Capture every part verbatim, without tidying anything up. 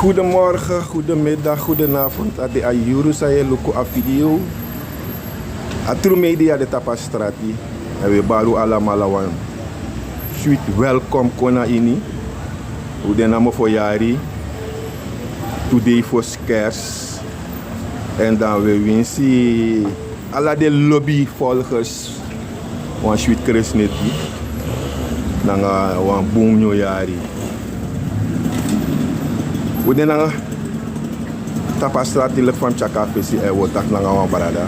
Goedemorgen, goedemiddag, goedenavond. A de a yuru san yu e luku a video. A tru media de tapu a strati. En wi e bari un alamala wan switi welkom kon na ini. Un de na mofoyari. Tu dei fosi kerst. En dan wi e winsi ala den lobi volgers wan switi kerstneti nanga wan bun nyun yari. Un de nanga tapu a strati leki fa mi tyari kon na fesi, èn wi o taki nanga wan brada.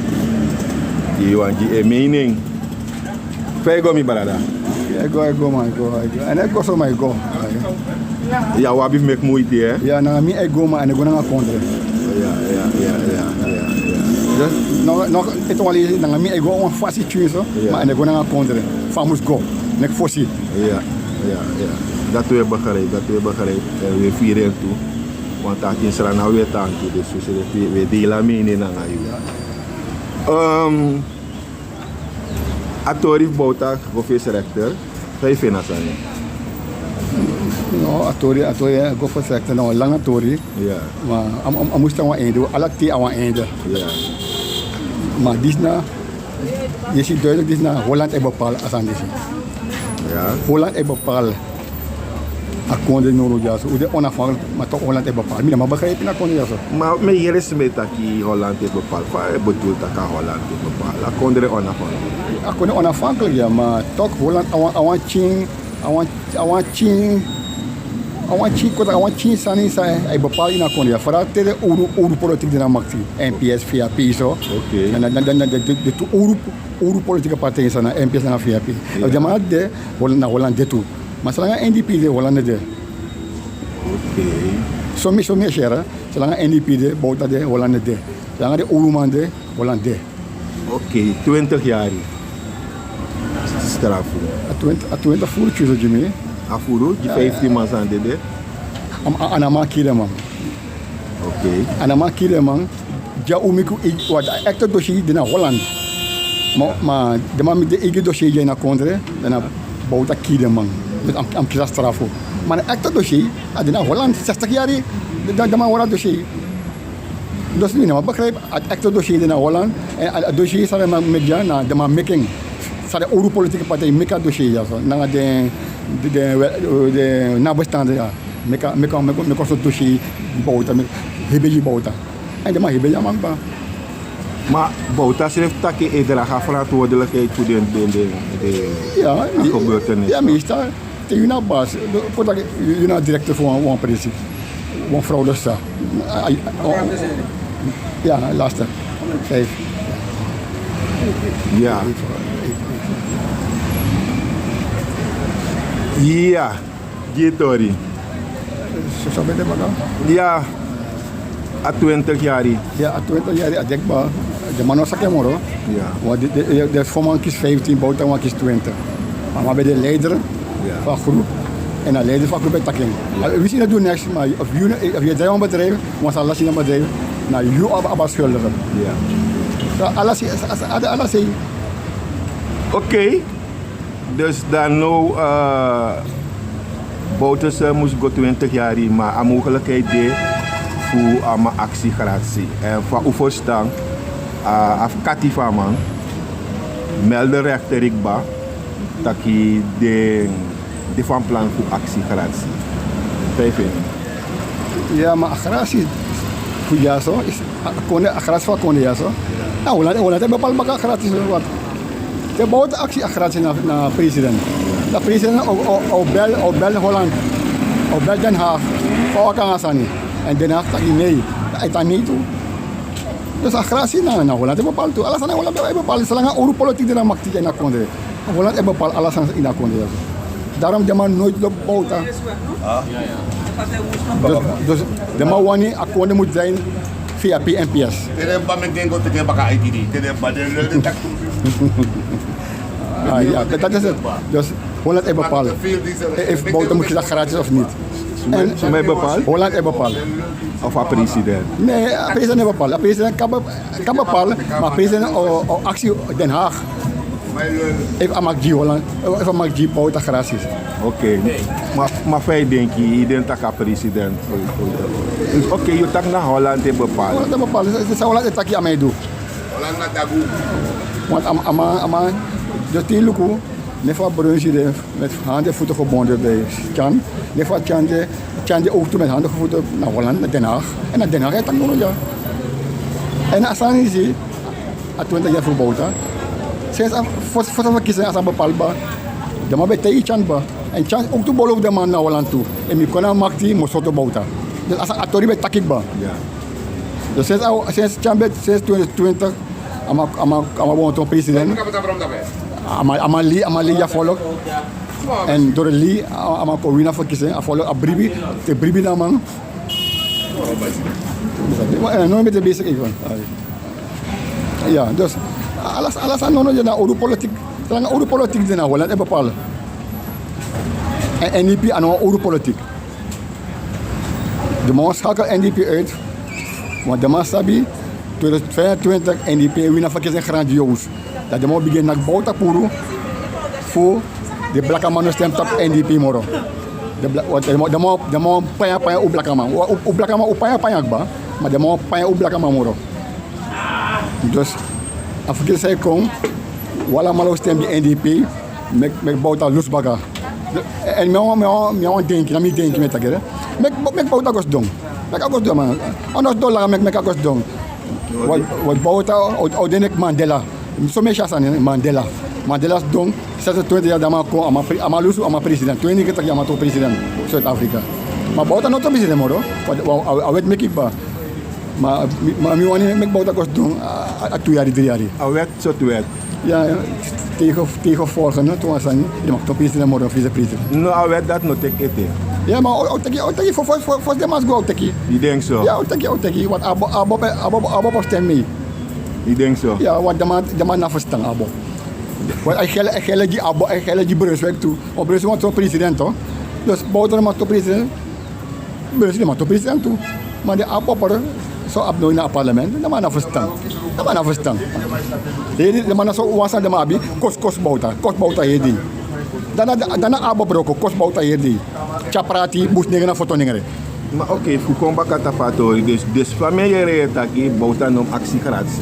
Di wan gi en mening. Fa yu e go, mi brada? Yu e go, yu e go, man, yu e go, yu e go. Èn yu e go so, man, yu e go. Ya, wi abi fu meki muiti, hè? Ya, nanga mi yu e go, man, èn yu e go nanga kondre. Ya, ya, ya, ya, ya, ya. Yes, no, no, ete wan leisi, nanga mi yu e go wan fasi tyun so, ya, man, èn yu e go nanga kondre. Fa a mus go, meki fosi. Ya, ya, ya. Dati wi e begrijp, dati wi e begrijp. Èn wi e firi en tu. Wan taki ini Sranan wi e tan tu, dus wi e dei a mening nanga yu. Ehm, A tori fu Bouta go fesi rechter. Fa yu feni a sani? No, a tori, a tori, eh, go fesi rechter na wan langa tori. Ya. Ma a, a, a mus tan wan einde, ala ten a wan einde. Ya. Ma disi na, yu e si duidelijk, disi na Holland e bepaal a sani disi. Ya. Holland e bepaal a kondre now dyaso. Un de onafhankelijk, ma toch Holland e bepaal. Mi no man begrijp na kondre dyaso. Ma mi e yere sma e taki Holland e bepaal. Fa yu e bedoel taki Holland e bepaal? A kondre onafhankelijk. A kondre onafhankelijk, ya, ma toch Holland a wan, a wan tyin, a wan, a wan tyin, a wan tyin koti, a wan tyin sani san e bepaal ini a kondre, ya. Vooral te den owru, owru politiek de na makti. N P S, V P so. Oké. Na, na, na, na, den, den tu owru, owru politieke partij san na N P S nanga V P. Ya. Den man de, Hol-, na Holland de tu. Ma solanga N D P de, Holland de. Oké. So mi, so mi e si, solanga N D P de, Bouta de, Holland de. Solanga den owru man de, Holland de. Oké, twintig yari strafu. A twintig, a twintig furu tyuso gi mi. A furu, gi, ya, vijftien man san dede. A, a, a no man kiri den man. Oké. A no man kiri den man. Dya un meki un, wat, a ekte dossier de na Holland. Ma, ma den man meki den eigi dossier dya ini a kondre, dan na Bouta kiri den man. Dus a mus, a mus kisi a strafu. Ma na ekte dossier, a de na Holland, zestig yari, dan, dan den man hori a dossier. Dus mi no man begrijp, a ekte dossier de na Holland, èn a, a dossier san den man meki dya, na den man meki en. San den owru politieke partij meki a dossier dyaso. Nanga den, den, den, den nabestaanden, ya. Meki a, meki a, meki a, meki a sortu dossier gi Bouta, meki, hebe gi Bouta. Èn den man hebe a man kaba. Ma Bouta srefi taki e dragi a verantwoordelijkheid fu den, den, den, den, ya, a mi, gebeurtenis, ya, toch? Mi e si taki te yu na basi, poti taki yu na directeur fu wan, wan presi. Wan vrouw dus sa. Ai, o, ya, laatste. Vijf. Ya. Ya. Gi tori. So, so ben de baka? Ya, a twintig yari. Ya, a twintig yari a de kaba. Den man no saka en moro. Ya. Want de, de, de, den fo man kisi vijftien, Bouta wan kisi twintig. Ma a man ben de leider, ya, fu a groep. Èn a leider fu a groep ben taki en. Ya. A, wi si no du niks, ma of yu, of yu e drai wan bedrijf, wan sa lasi na bedrijf, na yu abi, abi a schuldige. Ya. So, ala sei, ala, ala sei. Oké. Dus dan now, eh, Bouterse mus go twintig yari, ma a mogelijkheid de fu a man aksi gratisi. Èn fa un ferstan, a afkati fu a man melde rechter kaba taki den de van plan fu aksi gratisi. Fa yu feni? Ya, ma a gratisi fu dyaso, a, a kondre, a gratisi fu a kondre dyaso. Na Holland, Holland e bepaal baka a gratisi, wat. Te Bouta aksi a gratisi na, na president. Dan president o, o, o bel, o bel Holland. O bel Den Haag. Fa wi kan a sani. Èn Den Haag taki nee. A e taki nee tu. Dus a gratisi na, na Holland e bepaal tu. Ala sani Holland e bepaal. Solanga owru politiek de na makti ini a kondre. Holland e bepaal ala sani ini a kondre dyaso. Daarom den man nooit lobi Bouta. Dus, dus den man wani a kondre mus drai via P N P S. Te den ba meki den go teki baka I D. Te den ba den lel den taki. Ah, ya, dat, dat is het. Dus Holland e bepaal. Efu Bouta mus kisi gratis of niet. Suma e bepaal? Holland e bepaal. Of a president? Nee, a president e bepaal. A president kan be-, kan bepaal, ma a president o, o aksi Den Haag. Efu a mag gi Holland, efu a mag gi Bouta gratis. Ok. Ma, ma fa yu denki, yu den taki a president. Ok, yu taki na Holland e bepaal. Holland e bepaal. San Holland e taki a man e du. Holland na dagu. Want a man, a man, a man, dus te yu luku, ne fa Brunsi de, met handen en voeten gebonden bij Tjan. Ne fa Tjan de, Tjan de ook toe met handen en voeten naar Holland, naar Den Haag. En naar Den Haag e taki nono dya. En a sani si, a twintig jaar fu Bouta. Sinds a, voor, voor verkiezing a sani bepaal kba. Den man ben taigi Tjan kba. En Tjan ook toe beloof den man na Holland tu. Efu mi kon na makti, mi o sortu Bouta. Dus a sani a tori ben taki kba. Dus sinds a, sinds Tjan ben, sinds twintig twintig, a man, a man, a man won toon president. A man, a man lei, a man lei a volk. En door de lei, a, a man kon win a verkiezing, a volk a bribi, te bribi na man. Eh, no, mi te bezig even. Ya, dus, ala, ala sani nono de na owru politiek. Zolang owru politiek de na Holland e bepaal. En N D P a no owru politiek. Den man schakel N D P uit. Want den man sabi, tweeduizend vijfentwintig N D P win a verkiezing grandioos. Dan den man bigin naki Bouta puru fu den blakaman no stem tapu N D P moro. Den bla-, want den man, den man, den man panya panya un blakaman. Un, un, un blakaman un panya panya kba, ma den man panya un blakaman moro. Dus a verkiezing e kon, un alamala un stem gi N D P, meki, meki Bouta lusu baka. En mi a wan, mi a wan, mi a wan denki, na mi denki mi e taki, hè. Meki, meki Bouta go sidon. Meki a go sidon, man. A no sidon langa, meki, meki a go sidon. Wan, wan Bouta o, o de leki Mandela. Somen si a sani, Mandela. Mandela sidon, zesentwintig jaar dan a man kon, a man pre-, a man lusu, a man president. Tweeënnegentig jaar a man toon president Zuid-Afrika. Ma Bouta no toon president moro. Wan, wan, a, a wet meki kba. Ma, mi, ma mi wani meki Bouta go sidon, a, a, a tu yari, dri yari. A wet, sortu wet? Ya, tegen, tegenvolgen, no, tu wan sani, den mag toon president moro, vicepresident. No, a wet dati no teki ete. Ya, ma o, o teki, o teki, fo, fo, fo, fosi den man go o teki. Yu denki so? Ya, o teki, o teki, want ABOP, ABOP, ABOP, ABOP o stem mee. Yu denki so? Ya, want den man, den man no e ferstan ABOP. Want a e gele, a e gele gi ABOP, a e gele gi Brunswijk tu. O Brunswijk wani toon president, toch? Dus Bouta no mag toon president. Brunswijk no mag toon president tu. Ma den ABOP'er, so abi no ini a parlement. Den man no e ferstan. Den man no e ferstan. Heri, den man na so wan sani den man abi, kosi, kosi Bouta. Kosi Bouta heri. Dan na, dan na ABOP wroko, kosi Bouta heri. Tyari prati, businengre na fotonengre. Ma ok, fu kon baka tapu a tori, dus, dus fa mi e yere yu e taki Bouta no mus aksi gratis.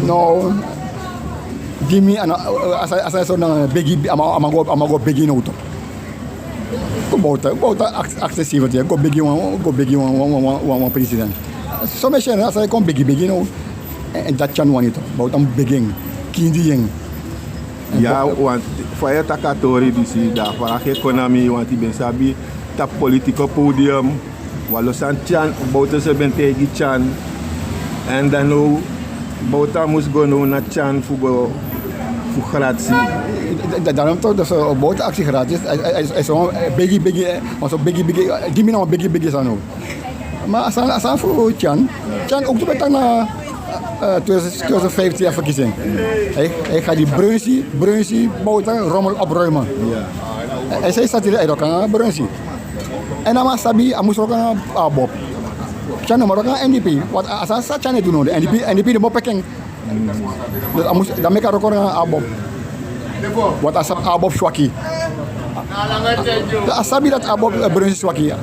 No, gi mi, a no, a sa, a sa so na begi, a man, a man go, a man go begi nowtu. Bouta, Bouta aksi, aksi zeventien, go begi wan, go begi wan, wan, wan, wan, wan president. Somen si en, a sa kon begi, begi now. En, en dati Tjan wani tu. Bouta mus begi en, kindi en. Ya, want fa yu e taki a tori disi, dan a vraag e kon na mi, want yu ben sabi tapu politiko podium, wanlo sani Tjan, Bouterse ben taigi Tjan. En dan now, Bouta mus go now na Tjan fu go, fu gratis. Da-, da-, daarom toch, dus, eh, Bouta aksi gratis. Hij, hij, hij, hij is gewoon, eh, begi, begi, eh, maar zo begi, begi, eh, gi mi na wan begi, begi sani now. Ma a sani, a sani fu Tjan. Tjan ook tu ben taki na, eh, tweeduizend, tweeduizend vijftien a verkiezing. Hij, hij gaat die Brunsi, Brunsi, Bouta, rommel opruimen. Ja. Hij zei, staat hier, hij wroko nanga Brunsi. En a man sabi, a mus wroko nanga ABOP. Tjan no man wroko nanga N D P. Want a, a sani san Tjan e du now, de N D P, N D P no e beperk en. Dus a mus, dan meki a wroko nanga ABOP. Want a sabi ABOP swaki. Dan a sabi dati ABOP, eh, Brunsi swaki.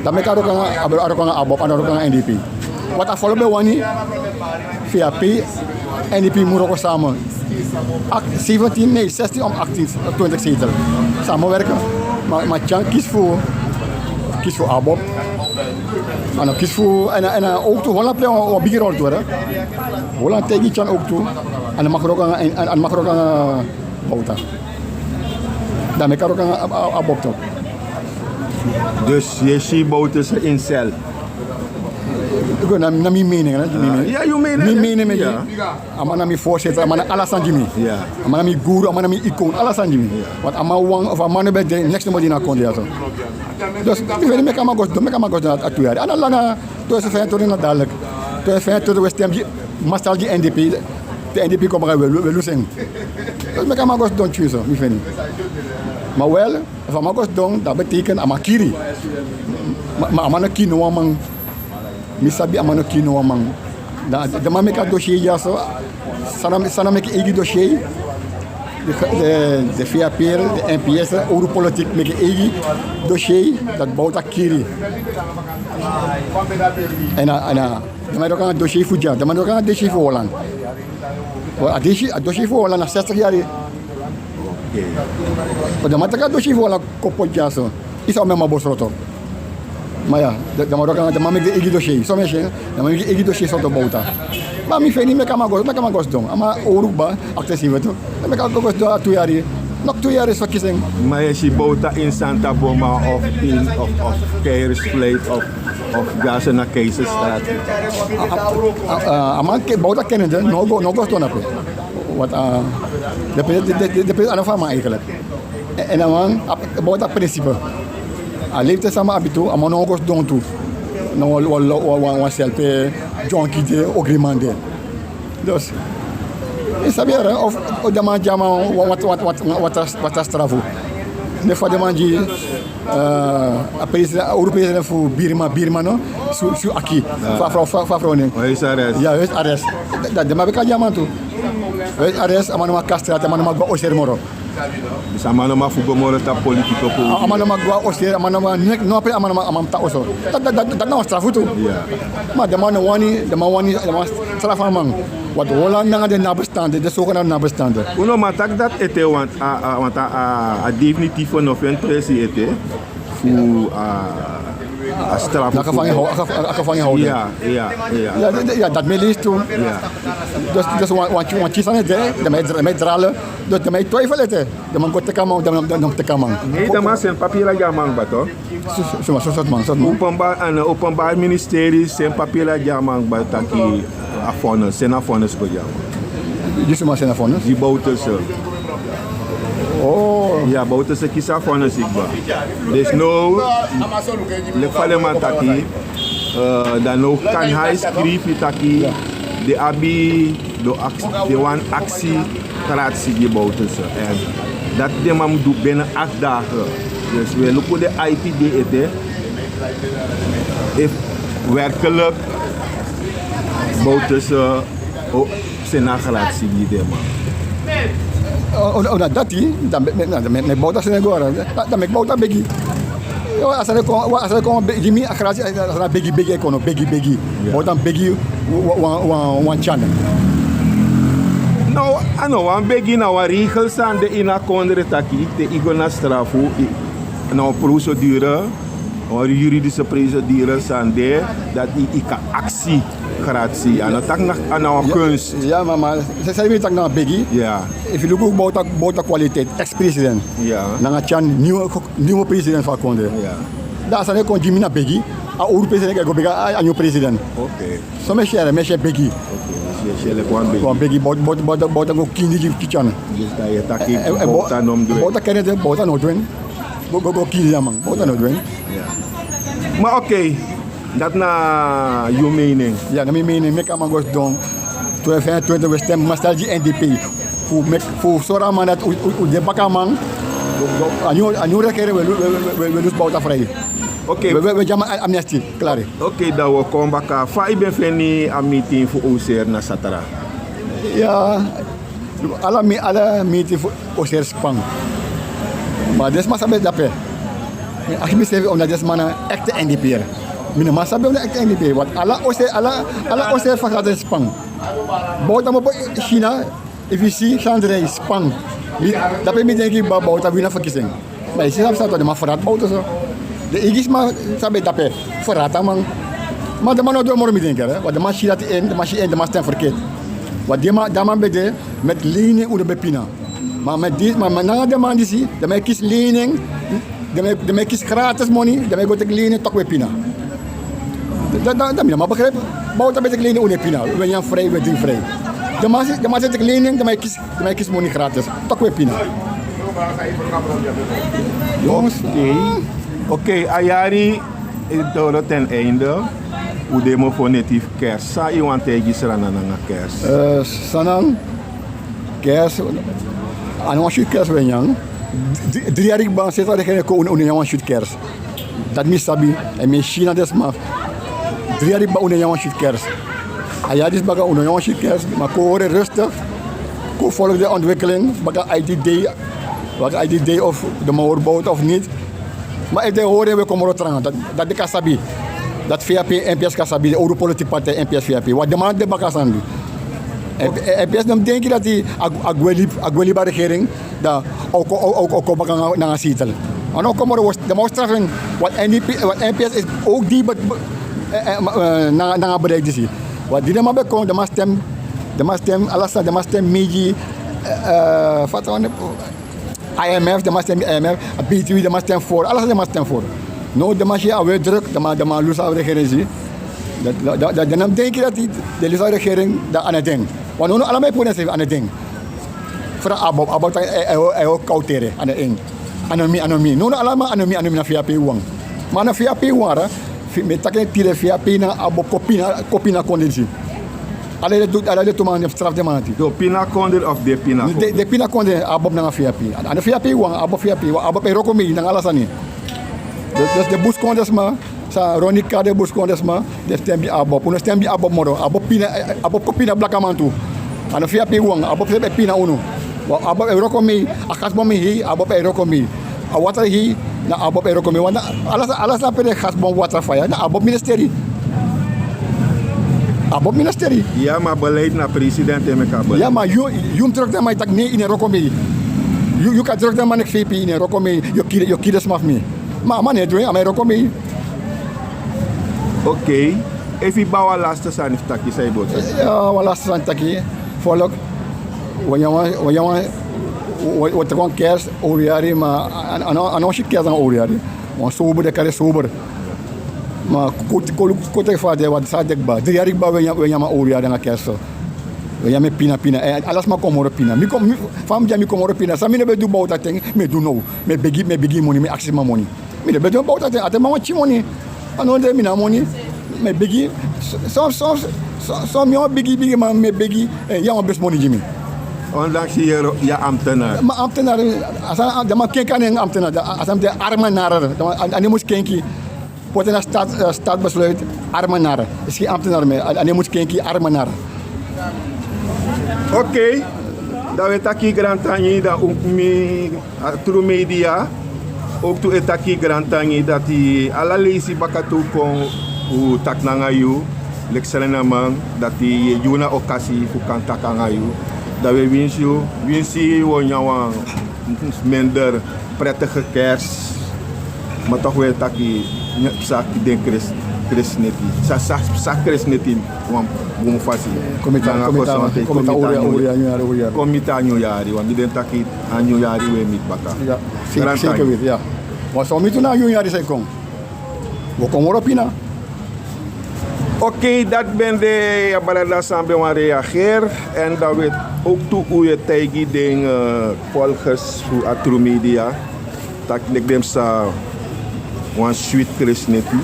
Dan meki a wroko nanga, a wroko nanga ABOP, a no wroko nanga N D P. Want a folo ben wani, via P, N D P mus wroko samen. Acht, zeventien, nee, zestien om achttien, twintig zetel. Samenwerken. Maar, maar Tjan kisi fu, kisi fu ABOP. A no kisi fu, en, en, en ook tu Holland play wan, wan bigi rol tu, hè. Holland taigi Tjan ook tu. A no mag wroko nanga, a no mag wroko nanga Bouta. Dan meki a wroko nanga, a, a, ABOP toch. Dus yu e si Bouterse incel. Go na, na mi mening, hè, mi mening. Ja, yu mening, hè? Mi mening, mi mening. Ja. A man na mi voorzitter, a man na ala sani gi mi. Ja. A man na mi guru, a man na mi icoon, ala sani gi mi. Ja. Want a man wan, of a man no ben de, niks no man di na kondre ya so. Dus, mi feni meki a man go sidon, meki a man go sidon a tu yari. A no langa, tweeduizend vijfentwintig na dadelijk. Tweeduizend vijfentwintig wi e stem gi, massaal gi N D P, te N D P kon baka wi, wi, wi lusu en. Dus meki a man go sidon tyu so, mi feni. Maar wel, efu a man go sidon, dat betekent a man kiri. Ma, ma a man no kiri no wan man. Mi sabi a man no kiri no wan man. Dan, den man meki a dossier ya so. San na meki eigi dossier. De vap, de mps, owru politik meki eigi dossier. Dati bowta kiri. Èn a den man e wroko nanga dossier fu dya, den man e wroko nanga dossier fu holan. A dossier fu holan na sestig yari. Den man taki a dossier fu holan kon poti dya so. Yu sa o memma bosroto. Ma ya, den man wroko nanga den man meki den eigi dossier. Somen si en, den man meki den eigi dossier sroto bowta. Ma mi feni meki a man go meki a man go sidon a man owru kba. Akte siwe tu. Meki a go sidon a tu yari. Nok tu yari so kisi en. Ma yu e si bowta ini santa boma of ini of keirsvleit of of dyaso na keiserstrat. A man bowta ken en de no go sidon ape. Wat a de presi a no fu a man eigenlik. Èn a man bowta prinsipe. A leifte san a man abi tu a man no wan go sidon tu. Na wan selpe dyonki de, ogriman de. Dus yu sabi yere of den man gi a man watra strafu. Ne fa den man gi a president a owru president fu birma birma no su aki. Fa frow nen. Ya huis arrest. Dati den man ben kan gi a man tu. Huis arrest a man no man kastrati a man no man go a oseri moro. Sama no man fu go moro tapu politiko fu a man no man go a oseri a man no man nek no ape a man no man a man ta oso. Dati na wan strafu tu. Ma den man no wani den man wani den man strafu a man. Wat holan nanga den nabestande den sogenade nabestande. Un no man taki dati ete want a definitief no fen presi ete fu a strafu. A gevangen houden. Ya dati mi e leisi tu. Dus wan kisi san ete. Den man e drale. Dus den man e twijfel ete. Den man go teki a man dan no teki a man. Nei den man seni papila gi a man kba to. Suma so sortu man sortu man. Openbaar ministeri seni papila gi a man kba taki a vonnis seni a vonnis go gi a man. Gi suma seni a vonnis gi bowtese. Ya bowtese kisi a vonnis kba. Dus no leki fa den man taki. Dan no kan hai skrifi taki den abi den wani aksi. Kratisi gi bowtese èn dati den man mus du bene aktdage. Dus wi e luku den aiti di ete efu werkelik bowtese o seni a kratisi gi den man. Na dati dan meki bowta seni go dan meki bowta begi. A sani kon gi mi a kratisi a sani na begi begi e kon no begi begi. Bowta begi wan tyan. No a no wan begi na wan regel san de ini a kondre taki te yu go na strafu na wan procedure wan yuridische procedure san de dati yu kan aksi. Gratisi a no taki na wan kunst. Ya mama sani mi taki na wan begi. Efu yu luku bowta kwaliteit ex president nanga tyan niwe president fu a kondre. Dan a sani e kon gi mi na begi. A owru president e go begi a nyun president. Somen si yere mi e si e begi. Wan begi bowta go kindi gi tyan. Bowta kende de bowta no dwen. Go go kindi a man bowta no dwen. Ma ok. Dati na yu mening. Ya na mi mening meki a man go sidon. Twenty twenty we stem mastal gi n d p fu sori a man dati un de baka a man. A nyun rekere we lusu bowta frei. Ok. We gi a man amnesty klari. Ok dan we kon baka fa yu ben feni a meeting fu oser na satra. Ya ala mi ala miti fu oser span. Ma den sma sabi dape. Mi aksi mi sefi omdati den sma na ekte n d p. Mi no man sabi omdati ekte n d p want ala oser ala ala oser fasa den span. Bowta mopo sina. Efu yu si sandrei span dape mi denki bowta wini a fakising. Ma yu si sabi san to den man ferati bowta so. Den eigi sma sabi dape ferati a man. Ma den man no du en moro mi denki ere want den man si dati en den man si en den man sten ferketi. Want den man ben de meti lening un no ben pina. Ma meti disi ma nanga den man disi den man e kisi lening. Den man e kisi gratis moni den man e go teki lening toku we pina. Dan mi no man begrijpi. Bowta ben teki lening un no e pina un ben nyan frei un ben dringi frei. Den man si den man si e teki lening den man e kisi moni gratis. Toku we pina. Oké. Oké a yari e doro ten einde. Un de mofo neti fu kers san yu wani taigi srana nanga kers? Sanan kers. A no wan switi kers we nyan. Dri yari kba seti a de gen e kon un no nyan wan switi kers. Dati mi sabi. Èn mi e si na den sma. Dri yari kba un no nyan wan switi kers. A yari disi baka un no nyan wan switi kers ma kon hori en rustig. Volg de ontwikkeling baka I D D, baka I D D of de mowerbouwte of niet. Maar ik denk horen we komen tranga. Dat dat de kasabi. Dat V A P, N P S kasabi, de oude politieke partij N P S V A P. Wat de man de baka sandi. N P S nam denk je dat die agweli agweli regering dan ook ook ook ook baka nanga zetel. Maar nou komen we de man straffen. Wat N P S is ook die nanga bereik die. Wat die de man bekomt, de man stem, de man stem, alles de man stem migi. Fata I M F, de man stem I M F, B T W, de man stem voor, alles de man stem voor. No, de man hier alweer druk, de man, de man lusa de gerenzi. Dat dat dat dan denk je dat die de lusa regering dat aan het ding. Want no, no, allemaal pone aan het ding. Fra abo abo tan e o kautere aan het ding. Anomi anomi no, no, allemaal anomi anomi na V A P wang. Maar na V A P wara. Me taki tire V A P na abo kopina kopina kondensi. Ala de tu man straf de man ati. De opina kondre of de pina kondre? De pina kondre abob nanga V A P. Anda V A P wan abob V A P wan abob e roko mi nanga ala sani. Dus de buskondresma, sa Ronnie Kade buskondresma, de stem bi abob. Unu stem bi abob moro. Abob pina, abob ko pina blakaman tu. Anda V A P wan abob sebe pina unu. Abob e roko mi, a kasbon mi hi, abob e roko mi. A water hi na abob e roko mi wan. Ala ala san pede gasbon water faya na abob ministeri. Abob ministeri. Ya ma beleid na president en meka beleid. Ya ma yu yu mus druk den man yu taki ne ini en roko mi. Yu yu kan druk den man nek fepi ini en roko mi. Yu kiri yu kiri sma fu mi. Ma a man ne du en a man e roko mi. Ok. Efu yu bawa laste sani fu taki san yu bo taki? Ya wan laste sani taki. Volk. Wan yawan wan yawan. Wan taki wan kers owru yari ma a no si kers nanga owru yari. Wan sober de kari sober. Ma koti kolu koti fa de wan sa de kba dri yari kba wi en yama owru yari nanga kers. Wi en yama e pina pina ala sma kon moro pina mi kon fa mi de a mi kon moro pina san mi no ben du bowta ten. Mi e du now. Mi e begi mi e begi moni mi e aksi sma moni. Mi no ben du en bowta ten a ten man wan tyi moni. A no de mi na moni. Mi e begi. Son son son mi wan bigi bigi man mi e begi. Ya wan besi moni gi mi. Ondanks yu yere yu a ambtenaar. Ma ambtenaar a san den man kenki a nen ambtenaar a san mi de armenare. A nen mus kenki. Poti na stad stad besluit. Armenare. Isi ambtenaar mi a nen mus kenki armenare. Ok. Dan wi e taki grantangi dan un mi a tru media. Ook tu e taki grantangi dati ala leisi baka tu kon un taki nanga yu. Leki srenaman dati yu e gi un na okasi fu kan taki nanga yu. Dan wi e winsi yu winsi wi o nyan wan minder prettige kers. Ma toch wi e taki psa den kres kresneti psa kresneti wan bun fasi. Nanga kosonte kon miti a nyun yari wan mi den taki a nyun yari wi e miti baka. Grantangi. Wan so mi tu na a nyun yari san e kon. Wi o kon moro pina. Ok dati ben de a brada san ben wani reageri. Èn dan wi e owktu un e taigi den volgers fu a tru media tak' leki den psa wan switi kresneti.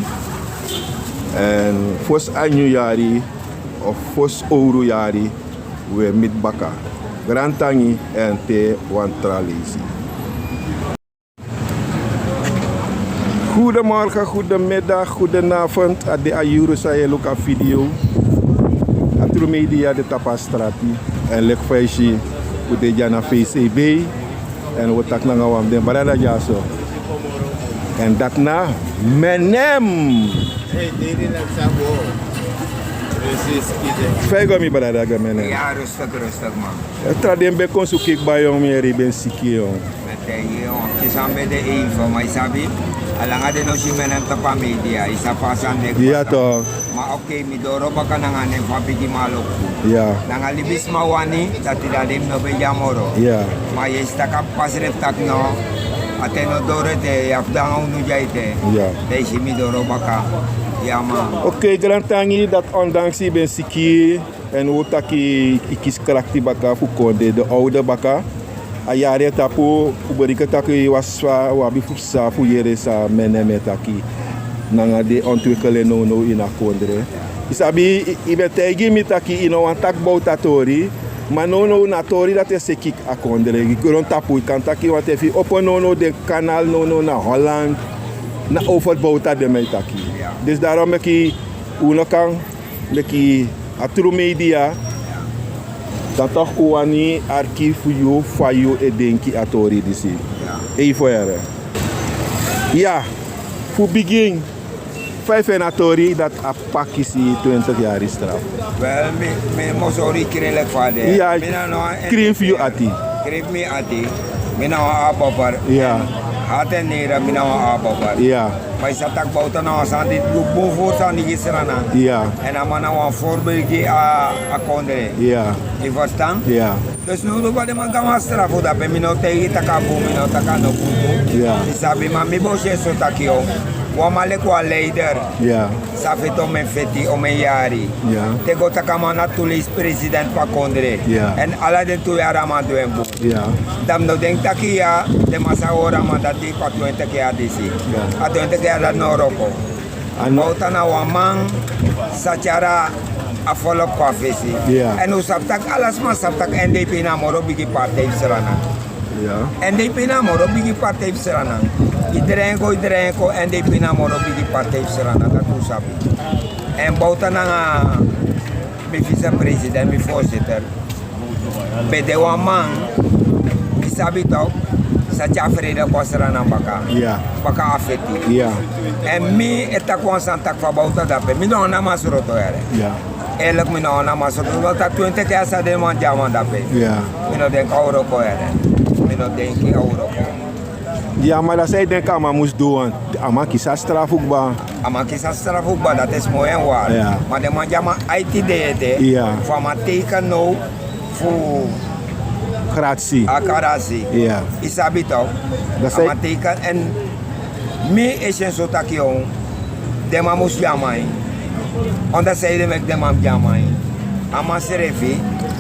Èn fosi a nyun yari of fosi owru yari wi e miti baka. Grantangi èn te wan tra leisi. Goedemorgen, goedemiddag, goedenavond. A de a yuru san yu e luku a video. A tru media de tapu a strati. Èn leki fa yu si un de dya na V C B. Èn un o taki nanga wan fu den brada dyaso. Èn dati na Menem. Fa yu go mi brada go Menem? Tra den ben kon suku yu kba yon mi yere yu ben siki yon. Mete yu yon kisi a mi ben de eive ma yu sabi. A langa den no si mi en en tapu a media yu sabi fa a sani de. Ya tok. Ma ok mi doro baka nanga a nen fu a bigi man loku. Nanga libisma wani dati dati mi no ben de a moro. Ma yu e si tak' a p'pa srefi tak' no. A ten no doro ete yu abi de nanga unu dya ete. Dan yu si mi doro baka. Ya man. Ok grantangi dati ondanksi yu ben siki. Èn un o taki yu kisi krakti baka fu kon de de owde baka. A yari e tapu un beriki tak' yu wasi fa un abi fu psa fu yere san mene mi e taki. Nanga den ontwikelen nownow ini a kondre. Yu sabi yu ben taigi mi tak' yu no wani taki bowtu a tori. Ma nownow na a tori dati e seki a kondre yu grontapu yu kan taki yu wani te fu yu opo nownow den kanal nownow na holland. Na over bowtu a den mi e taki. Dus darom meki un no kan leki a tru media. Dan toch un wani arki fu yu fa yu e denki a tori disi. Ei fu here. Ya, fu bigin, fa yu feni a tori dati a p'pa kisi twintig yari straf? Wel, mi, mi mus hori krin leki fa a de. Ya, mi na no wan krin fu yu ati. Krin fu mi ati. Mi na wan aboper. Ya. Hati en nere, mi na wan aboper. Ya. Ma yu sa taki Bouta na wan sani di du bun fu sani gi Sranan. Ya. Èn a man na wan voorbeeld gi a, a kondre. Ya. Yu ferstan? Ya. Dus now, fa den man gi a man strafu dape, mi no taigi taki a bun, mi no taki a no bun tu. Ya. Yu sabi, ma mi bo si en so taki, yu wan man leki wan leider. Ya. San feti omeni feti, omeni yari. Ya. Te go taki a man na tu leisi president fu a kondre. Ya. Èn ala den tu yari a man du en bun. Ya. Dan mi no denki taki ya, den man sa hori a man dati fu a twintig yari disi. Ya. A twintig yari dati no wroko. Bouta na wan man sa tyari a volk kon na fesi. Ya. Èn un sabi taki, ala sma sabi taki N D P na a moro bigi partij fu Sranan. Ya. N D P na a moro bigi partij fu Sranan. Iedereen kon, iedereen kon, N D P na a moro bigi partij fu Sranan, dati un sabi. Èn Bouta nanga mi vicepresident, mi voorzitter, ben de wan man, yu sabi toch, sa tyari vrede kon na Sranan baka. Ya. Baka a feti. Ya. Èn mi e taki wan sani taki fa Bouta dape, mi no wani a man sroto yere. Ya. Eerlijk, mi no wani a man sroto. Bouta, twintig yari san den man gi a man dape. Ya. Mi no denki a wroko yere. Mi no denki a wroko. Ya, ma dan san yu denki a man mus du, want a man kisi a strafu kba. A man kisi a strafu kba, dati e smoy en wari. Ya. Ma den man gi a man aiti dei ete. Ya. Fu a man teiken now fu... Gratisi. A gratisi. Ya. Yu sabi toch. A man teiken, èn mi e si en so taki, yu, den man mus gi a man. Omdat sanede meki den man gi a man? A man srefi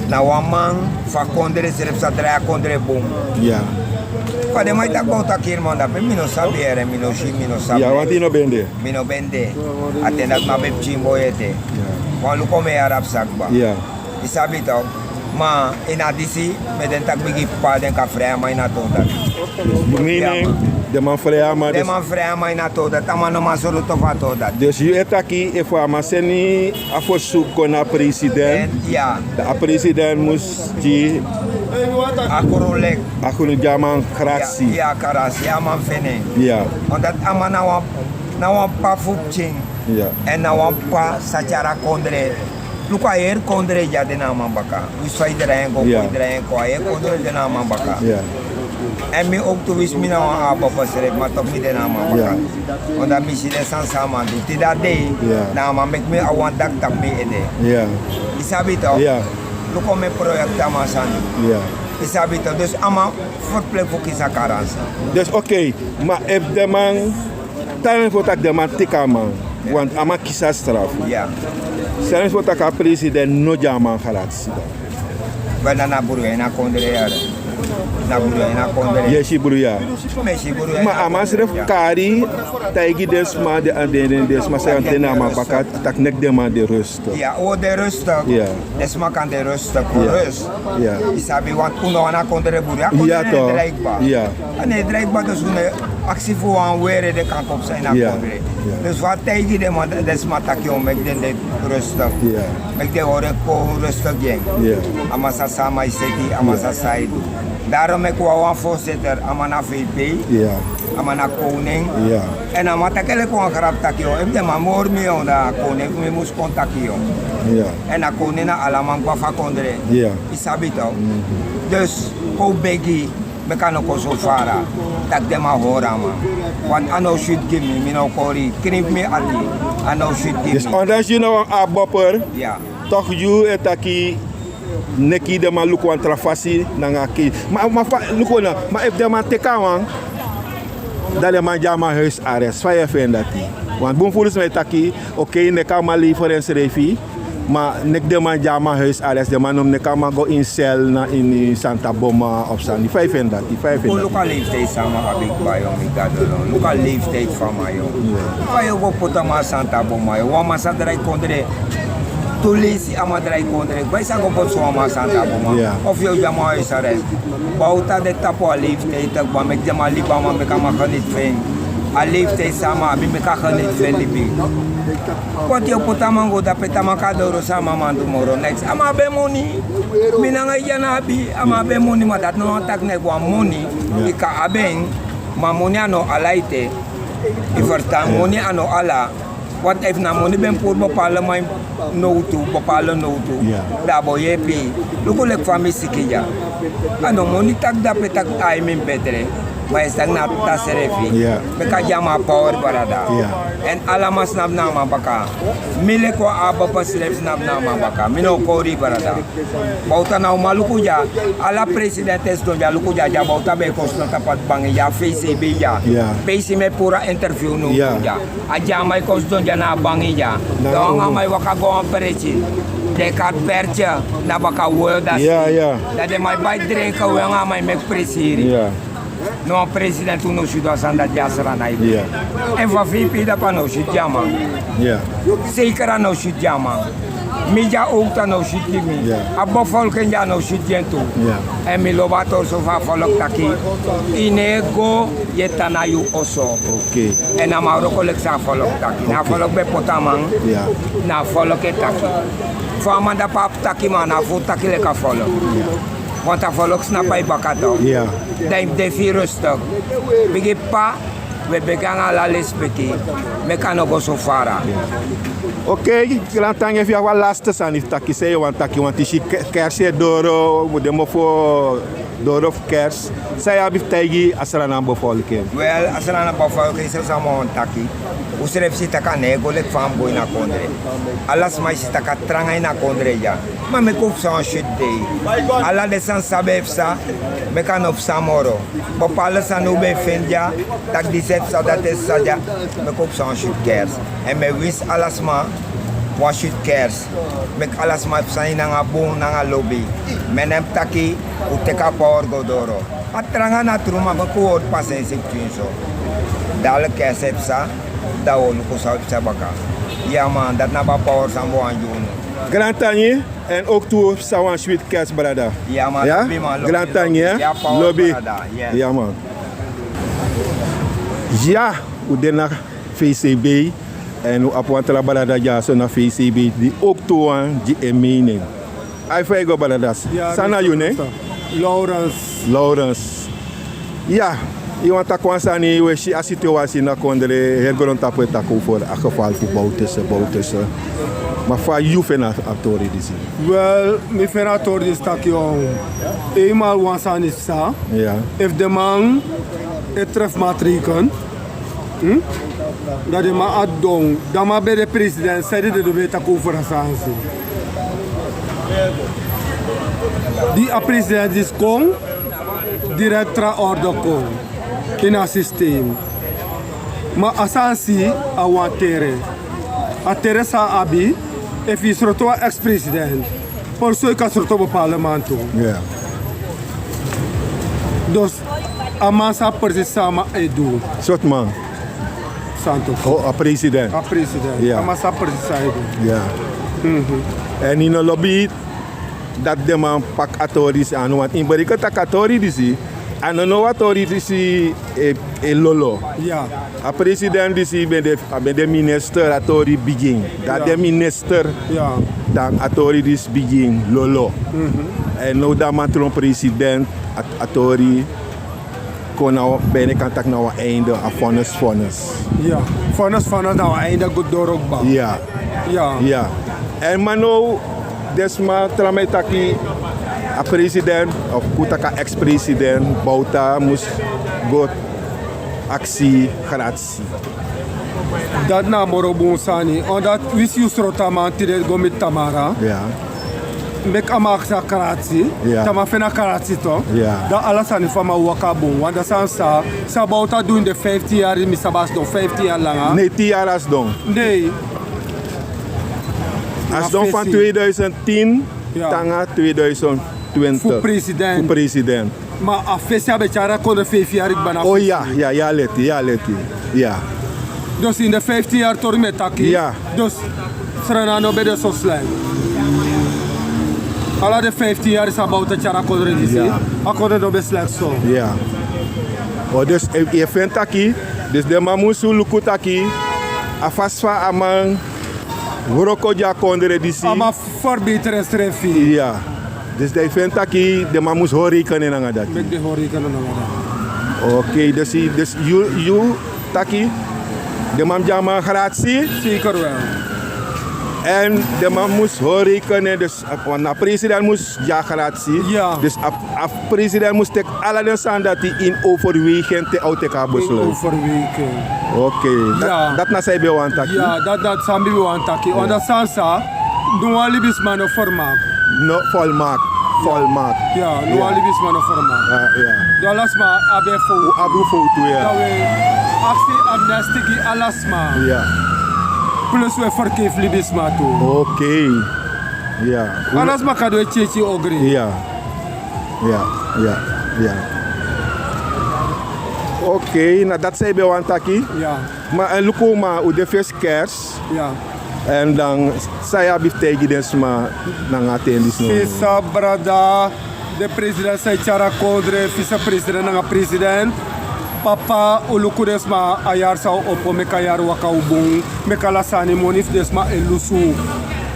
na wan man fu a kondre srefi, sa drai a kondre bun. Ya. Fa den man e taki Bouta kiri man dape, mi no sabi yere, mi no si, mi no sabi. Ya, want yu no ben de. Mi no ben de. A ten dati mi a ben pikin boi ete. Ya. Wan luku omeni yari a psa kba. Ya. Yu sabi toch. Ma ini a disi, mi e denki taki bigi p'pa den kan frei a man ini a tori dati. Meaning, den man frei a man. Den man frei a man ini a tori dati, a man no man sroto fu a tori dati. Dus yu e taki efu a man seni a verzoek kon na president, dan a president mus gi a gronlijk, a gronlijk gi a man gratisi. Ya, gratisi, a man feni en. Ya. Omdat a man na wan, na wan p'pa fu pikin. Ya. Èn na wan p'pa sa tyari a kondre. Luku, a heri kondre dya de na a man baka. Winsi fa yu drai en go, kon yu drai en kon, a heri kondre de na a man baka. Ya. Èn mi ook tu, winsi mi na wan abopo srefi, ma toch mi de na a man baka. Ya. Omdat mi si den sani san a man du. Tide a dei, ya, na a man meki mi a wan dak tapu mi ede. Ya. Yu sabi toch? Ya. Luku omeni proyekti a man sani. Ya. Yu sabi toch? Dus a man verplicht fu kisi a karansi. Dus oké, ma efu den man, stel fu taki den man teki a man, want a man kisi a strafu. Ya. Stel fu taki a president no gi a man gratisi dan. Wel, dan na bruya ini a kondre yere. Na bruya ini a kondre. Yu e si bruya. Mi e si bruya. Ma a man srefi kari, taigi den sma, den, den, den sma san de na a man baka, taki meki den man de rustig. Ya, un o de rustig. Ya. Den sma kan de rustig, rust. Ya. Yu sabi, want un no wani a kondre bruya, a kondre no e drai kba. Ya. A no e drai kba, dus un no e aksi fu wan weri ede kan kon psa ini a kondre. Ya. Dus fu a taigi den man, den sma taki, yu, meki den de rustig. Ya. Meki den hori en kon rustig gi en. Ya. A man sa san a man e seti, a man sa san a e du. Daarom meki wan, wan voorzitter, a man na V P. Ya. A man na koning. Ya. Èn a man taki en leki wan grap taki, yu, efu den man mus hori mi, yu, dan a koning fu mi mus kon taki, yu. Ya. Èn a koning na ala man kba fu a kondre. Ya. Yu sabi toch? Mhm. Dus, kon begi, meki a no kon so fara. Taki den man hori a man. Want a no switi gi mi, mi no kori, krin fu mi ati. A no switi gi mi. Dus ondanks yu na wan aboper, ya, toch yu e taki, meki den man luku wan tra fasi nanga a kei. Ma, ma fa, luku na, ma efu den man teki a man, dan den man gi a man huisarrest. Fa yu e feni dati? Want bun furu sma e taki, oké, meki a man lever ensrefi, ma meki den man gi a man huisarrest, den man no mus meki a man go ini cel na ini Santa Boma of sani. Fa yu e feni dati? Fa yu e feni dati? Luku a leeftijd san a man abi kba, yu, mi gado, no. Luku a leeftijd fu a man, yu. Fa yu o go poti a man Santa Boma, yu? Wan man sa drai kondre. Tu leisi a man drai kondre. Fa yu sa go poti so wan man Santa Boma? Ya. Of yu o gi a man huisarrest? Bouta de tapu a leeftijd, taki, meki den man libi, a man meki a man geniet fu en. A leeftijd san a man abi, meki a geneti fu en libi. Wanti yu o poti a man go dape, te a man kon na doro, san a man man du moro? Neks. A man abi en moni. Mi nanga yu dya no abi. A man abi en moni, ma dati no wani taki na yu go abi moni. Yu kan abi en, ma moni a no ala ete. Yu ferstan? Moni a no ala. Wanti efu na moni ben puru bepaalde man nowtu, bepaalde nowtu, dan a bo yepi. Luku leki fa mi siki dya. A no moni taki dape taki ai mi betre. Ma yu e si taki na a tata srefi. Meki a gi a man power, brada. Èn ala man snapu na a man baka. Mi leki wan ababa srefi snapu na a man baka. Mi no o kori, brada. Bowta na uman luku dya. Ala presidenti e sidon dya luku dya, dya Bowta ben e kon sidon tapu a bangi dya, fei sei bei dya. Pe yu si mi e puru a interview now dya. A dyaman e kon sidon dya na a bangi dya. Dan wan nanga man e waka go a wan presi. Den e kari pertye na baka woyo dasi. Dan den man e bai drenki, wi nanga man e meki presi hiri. No wan presidenti un no sidon a sani dati dya a Sranan. Èn fa fei pei dape a no sidon dyaman. Seikeri a no sidon dyaman. Mi dya owktu a no sidon gi mi. A bevolking dya a no sidon gi en tu. Èn mi lobi a torso fu a folku taki, yu no e go, yu e tan na yu oso. Èn a man wroko leki san a folku taki. Na a folku ben poti a man. Na a folku e taki. Fa a man dape abi taki, ma a no abi fu taki leki a folku. Wantu a folku snapu a yu baka tu. Dan yu mus de fu yu rustuk. Bigi p'pa, wi e begi nanga ala lesipeki, meki a no go so fara. Okei, grantangi, efu yu abi wan laste sani fu taki, san yu wani taki, wantu yu si kersi e doro, mus de mofo doro fu kersi, san yu abi fu taigi a Sranan bevolking? Wel, a Sranan bevolking, san mi wani taki, un srefi si taki a no e go leki fa a mus go ini a kondre. Ala sma e si taki a tranga ini a kondre dya. Ma meki un psa wan switi dei. Ala den sani san ben e psa, meki a no psa moro. Bepaalde sani un ben e feni dya, taki disi e psa, dati e psa dya, meki un psa wan switi kersi. Èn mi e winsi ala sma wan switi kersi. Meki ala sma psa ini nanga bun nanga lobi. Mi no e mus taki un teki a power go doro. A tranga na tru, ma meki un hori pasensi pikinso. Dati kersi e psa, dan un o luku san un e psa baka. Ya man, dati na a power san mi wani gi unu. Grantangi, èn owktu psa wan switi kersi, brada. Ya man, lobi man, lobi. Grantangi, hè? Lobi. Ya man. Ya, un de na V C B, èn un abi wan tra brada dyaso na V C B di owktu wani gi en mening. Ai, fa yu go, brada? San na yu nen? Lawrence. Lawrence. Ya, yu wani taki wan sani, wi e si a situwasi na kondre, heri grontapu e taki over a geval fu Bowtese, Bowtese. Ma fa yu feni a tori disi? Wel, mi feni a tori disi taki, eenmaal wan sani psa, efu den man e tref maatregel, dan den man abi don, dan man ben de president, san ede den no ben e taki over a sani disi? Di a president disi kon, direct tra orde kon ini a systeem. Ma a sani disi a wan tere. A tere san a abi, efu yu sroto wan ex-president, por so yu kan sroto bepaalde man tu. Dus a man sabi precies san a man e du. Sortu man? Santo. Oh, a president. A president. A man sabi precies san a e du. Èn yu no lobi dati den man paki a tori disi anu, want yu bereken taki a tori disi, a no now a tori disi e, e lolo. A president disi ben de, a ben de minister, a tori bigin. Dan den minister, dan a tori disi bigin lolo. Èn now dan a man tron president, a, a tori kon na wan, ben kan taki na wan einde, a vonnis, vonnis. Ya, vonnis, vonnis na wan einde go doro kba. Ya. Ya. Èn ma now den sma tra man e taki a president, of un taki a ex-president, Bowta mus go aksi gratisi. Dati na a moro bun sani, omdat winsi yu sroto a man tide go miti Tamara, meki a man aksi a gratisi, te a man feni a gratisi tu, dan ala sani fu a man waka bun. Want a sani san, san Bowta du ini den vijftien yari, mi sabi a sidon vijftien yari langa. Nee, tien yari a sidon. Nee. A sidon fan tweeduizend tien te nanga tweeduizend twintig. Fu president. Fu president. Ma a fesi a ben tyari a kondre feifi yari kba na fesi. Oh ya, ya, ya leti, ya leti. Ya. Dus ini den vijftien yari tori mi e taki. Ya. Dus Sranan no ben de so slek. Ala den vijftien yari san Bowta tyari a kondre disi, a kondre no ben slek so. Ya. Oh, dus yu e feni taki Dus den man mus luku taki a fasi fa a man wroko gi a kondre disi. A man ferbeter ensrefi. Ya. Dus dan yu feni taki den man mus hori reikenen nanga dati. Meki den hori reikenen nanga dati. Oké, dus yu, dus yu, yu taki den man mus gi a man gratisi. Zeker wel. En den man mus hori reikenen, dus, want na president mus gi a gratisi. Ya. Dus a, a president mus teki ala den sani dati in overweging te a o teki a besluit. In overweging. Oké, dati, ya, dati na san yu ben wani taki. Ya, dati, dati san mi ben wani taki. Ya. Omdat san sa, no wan libisma no volmaakt. No, volmaakt. Volmaakt. Ya, no wan libisma no volmaakt. Ya, ya. Dus ala sma abi en fowtu. Abi en fowtu, ya. Dan wi e aksi amnesty gi ala sma. Ya. Plus wi e vergeef libisma tu. Oké. Ya. Ala sma kan du e tyetyi ogri. Ya. Ya, ya, ya. Oké, na dati san yu ben wani taki. Ya. Ma, eh, luku, ma un de fesi kerst. Ya. En dan san yu abi fu taigi den sma nanga a ten disi now? Sisa, brada, den president san e tyari a kondre, vicepresident nanga president. Papa, un luku den sma a yari san o opo, meki a yari waka un bun, meki ala sani, moni fu den sma e lusu.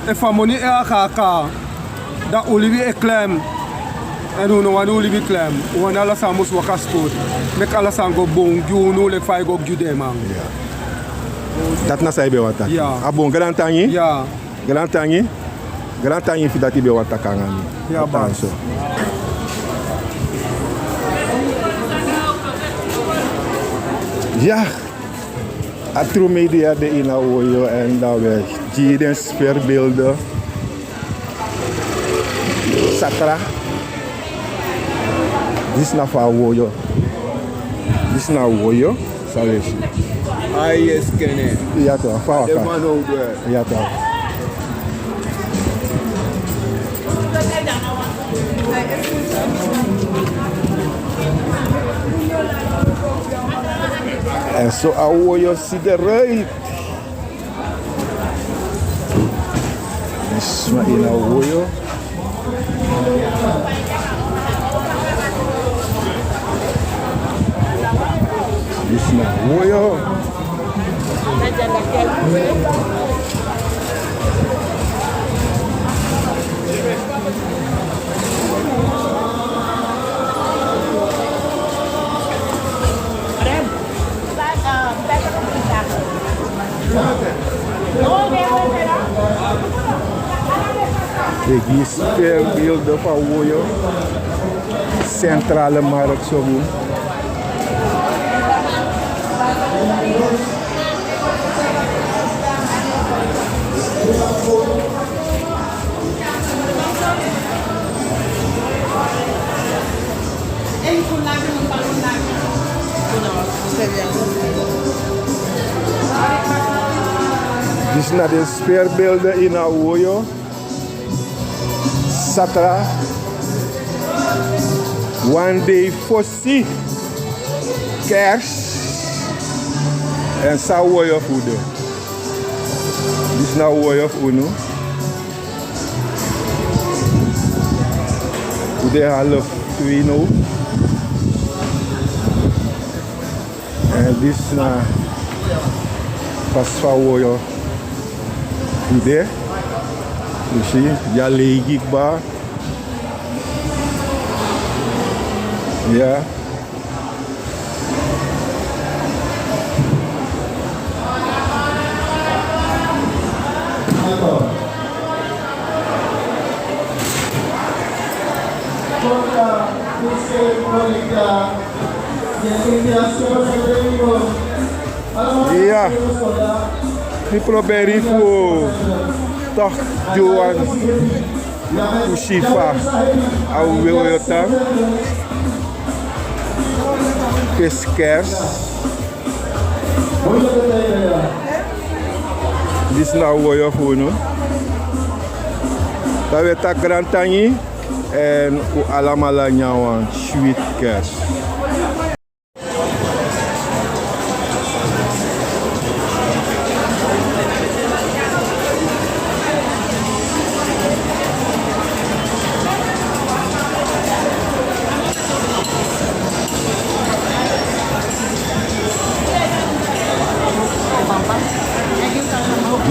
Efu a moni e akaka, dan un libi e klem. En un no wani un libi klem. Un wani ala sani mus waka spoed. Meki ala sani go bun gi unu leki fa a e go gi den man. Ya. Dati na san yu ben wani taki. Ya. A bun, grantangi. Ya. Grantangi. Grantangi fu dati yu ben wani taki nanga mi. Ya, basi. Ya. A True Media de ini a woyo, en dan wi e gi den sferbeelden. Satra. Disi na fu a woyo. Disi na woyo. San wi e si. Ai, yes, kene. Ya, toch, fa waka. Den man no du. Ya, toch. En so a woyo si eruit. Disi na ini a woyo. Disi na woyo. Yu e si sferbeelden fu a woyo. Centrale Markt so bun. Disi na den sferbeelden ini a woyo. Satra, wan dei fosi kerst, en san a woyo fu unu. Disi na a woyo fu unu. Fu de half twee now. En disi na fasi fa a woyo fu de. Yu si, ya, leigi kba. Ya. Ya, mi proberi fu tok gi wan kusi fa a woyo tan. Fesi kerst. Disi na a woyo fu unu. Dan wi e taki grantangi, en un alamala nyan wan switi kerst.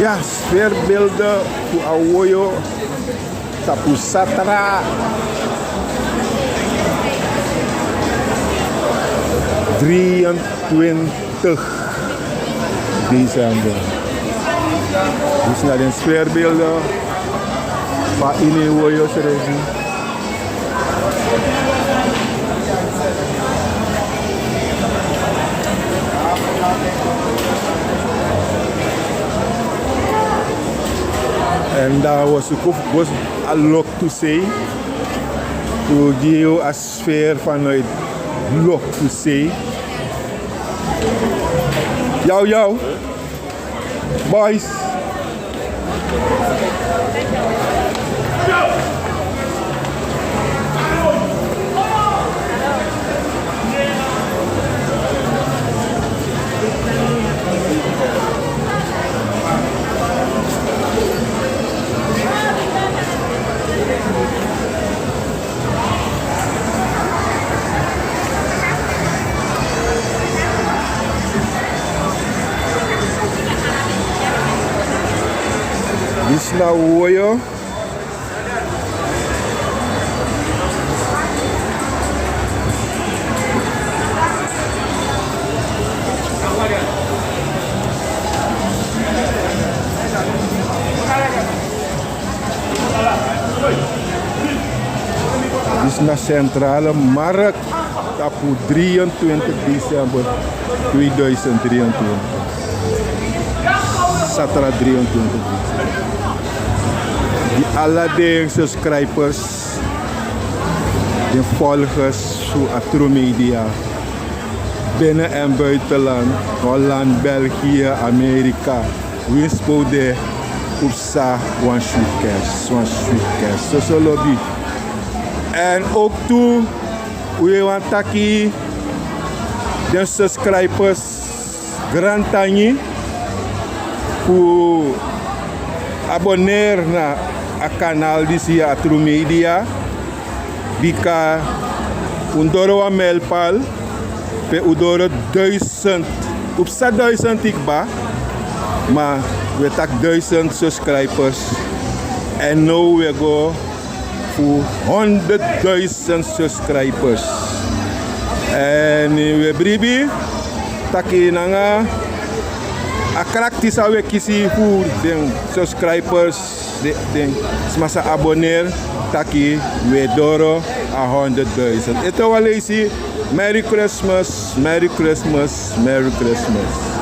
Ya, sferbeelden fu a woyo tapu satra drieëntwintig december. Disi na den sferbeelden fu a ini woyo srefi. Èn dan wi o suku fu go a loktu sei fu gi yu a sfer vanuit loktu sei. Yaw, yaw. Boys. Disi na woyo. Disi na sentrale markt tapu drieëntwintig december tweeduizend drieëntwintig. Satra drieëntwintig december. Di ala den subscribers, den volgers fu Atru Media, binnen en buitenland, Holland, België, Amerika, winsi pe un de, un psa wan sweet kerst, wan sweet kerst. Soso lobi. Èn ook tu, un e wani taki den subscribers grantangi fu abonneren na a kanaal disi, Atru Media. Bika un doro wan mijlpaal pe un doro duizend, un psa duizend kba, ma un e taki duizend subscribers. Èn now un e go fu honderdduizend subscribers. Èn un e bribi taki nanga a krakti san un e kisi fu den subscribers, den, den sma sa abonneren, taki un e doro a honderdduizend. Ete wan leisi, Merry Christmas, Merry Christmas, Merry Christmas.